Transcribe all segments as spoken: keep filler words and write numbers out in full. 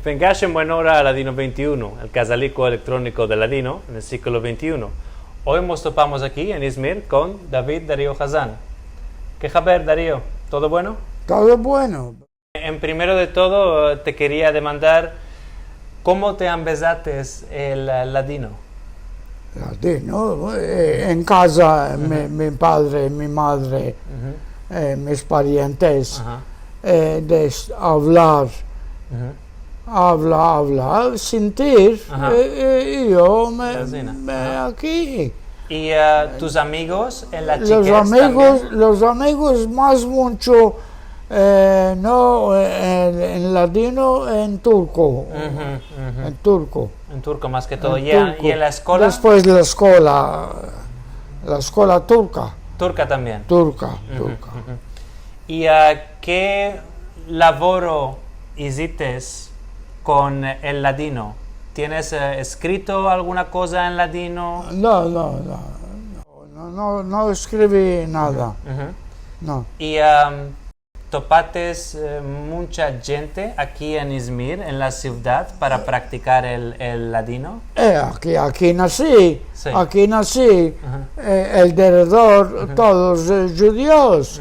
Vengash en buena ora a Ladino vente i uno, el kazaliko elektroniko de ladino en el siglo vente i uno. Oy mos topamos aki en Izmir kon David Dario Hazan. Ke haber, Dario? Todo bueno? Todo bueno. En primero de todo, te keria demandar, komo te ambezates el, eh, ladino? Ladino, eh, en kaza, mi, mi padre, mi madre, eh, mis parientes, eh, de avlar, avla, avla, sintir, eh, eh, i yo me, me aki. I, eh, tus amigos en la chikez tambien? Los amigos mas muncho, eh, no, eh, en, en ladino, en turko. En turko. En turko mas ke todo. I en la eskola? Despues de la eskola, la eskola turka. Turka tambien. Turka, turka. I, eh, ke lavoro izites kon el ladino? Tienes, eh, eskrito alguna koza en ladino? No, no, no. No, no, no eskrivi nada. No. I, em, topates, eh, muncha djente aki en Izmir, en la sivdad, para praktikar el, el ladino? Eh, aki, aki nasi. Si. Aki nasi. Eh, el deredor, todos, eh, djudios.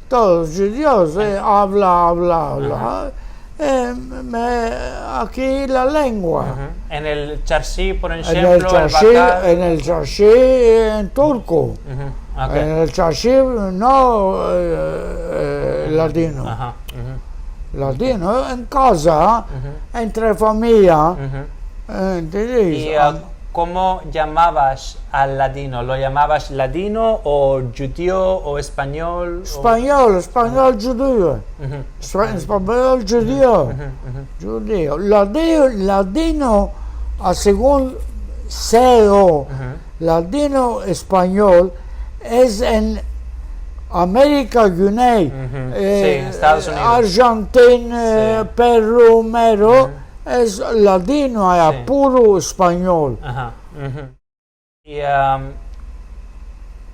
Todos djudios, eh, avla, avla, avla. Eh, me, aki la lengua. En el charshi, por enshemplo, el bakar. En el charshi, en turko. En el charshi, no, eh, eh, ladino. Ladino, en kaza, entre famiya, eh, entiendes? I, ah, komo yamavas al ladino? Lo yamavas ladino o djudio o espanyol o... Espanyol, espanyol djudio. Espa-, espanyol djudio. Djudio. Ladino, ladino, a segun se yo, ladino espanyol es en Amerika Guney, eh, Arjantina, eh, Peru, mero, es ladino, aya, puro espanyol. I, am,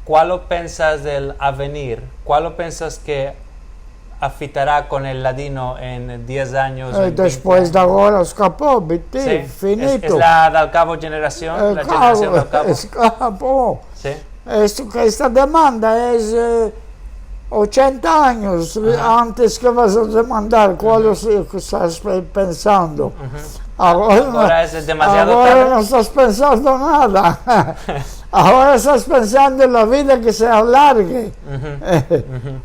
kualo pensas del avenir? Kualo pensas ke afitara kon el ladino en diez anyos, en vente anyos? Eh, despues de agora eskapo, bitti, finito. Es, es la dal kavo djenerasion, la djenerasion dal kavo. Eskapo. Si. Esto ke esta demanda es, eh, ochenta anyos antes ke vas a demandar, kualo es lo ke estas pe-, pensando? Agora, agora es demaziado tarde. Agora no estas pensando nada. Agora estas pensando en la vida ke se alarge.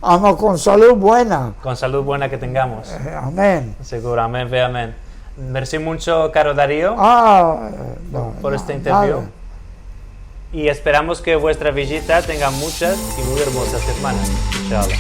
Ama kon salud buena. Kon salud buena ke tengamos. Eh, amen. Seguro, amen ve amen. Mersi muncho, karo Dario, por este interview. I esperamos ke vuestra vijita tenga munchas i muy ermozas semanas, inshallah.